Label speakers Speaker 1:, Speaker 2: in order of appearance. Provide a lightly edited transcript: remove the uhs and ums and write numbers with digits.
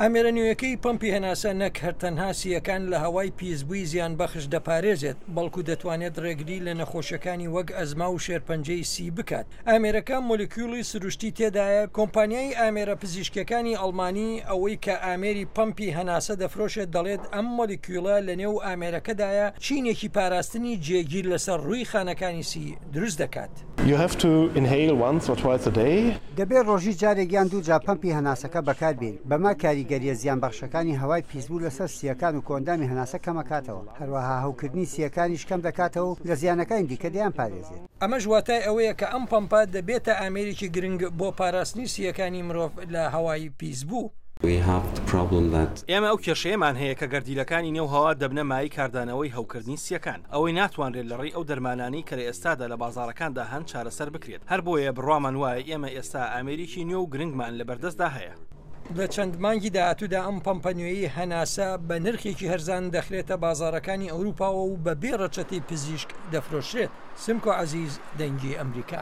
Speaker 1: ئامێرە نوێیەکەی پەمپی هەناسە نەک هەر تەنها سییەکان لە هەوای پیسبووی زیانبەخش دەپارێزێت، بەڵکو دەتوانێت ڕێگری لە نەخۆشیەکانی وەک ئەزما و شێرپەنجەی سی بکات. ئامێرەکە مۆلیکیولی سروشتی تێدایە، کۆمپانیای ئامێرە پزیشکیەکانی ئەڵمانی ئەوەی کە ئامێری پەمپی هەناسە دەفرۆشێت دەڵێت ئەم مۆلیکیولە لەنێو ئامێرەکەدایە چینێکی پاراستنی جێگیر لەسەر ڕووی خانەکانی سی دروست دەکات.
Speaker 2: You have to inhale once or twice a day.
Speaker 3: دەبێت ڕۆژی جارێک یان دووجار پەمپی هەناسەکە بەکاربێنیت، بەمە کاریگەرییە زیانبەخشەکانی هەوای پیسبوو لەسەر سییەکان و کۆئەندامی هەناسە کەمەکاتەوە، هەروەها هەوکردنی سییەکانیش کەمدەکاتەوە و لە زیانەکانی دیکە دەیانپارێزێت.
Speaker 1: ئەمەش واتای ئەوەیە کە ئەم پەمپە دەبێتە ئامێرێکی گرنگ بۆ پاراستنی سییەکانی مرۆڤ لە هەوای پیسبوو.
Speaker 4: ئێمە ئەو کێشەیەمان هەیە کە گەردیلەکانی نێو هەوا دەبنە مایەی کاردانەوەی هەوکردنی سییەکان، ئەوەی ناتوانرێت لە ڕێی ئەو دەرمانانەی کە لە ئێستادا لە بازاڕەکاندا هەن چارەسەر بکرێت، هەر بۆیە بڕوامان وایە ئێمە ئێستا ئامێرێکی نوێ و گرنگمان لە بەردەستدا هەیە.
Speaker 1: لە چەند مانگی داهاتوودا ئەم پەمپە نوێیەی هەناسە بە نرخێکی هەرزان دەخرێتە بازاڕەکانی ئەوروپاوە و بە بێ ڕەچەتەی پزیشک دەفرۆشرێت. سمکۆ عەزیز، دەنگی ئەمریکا.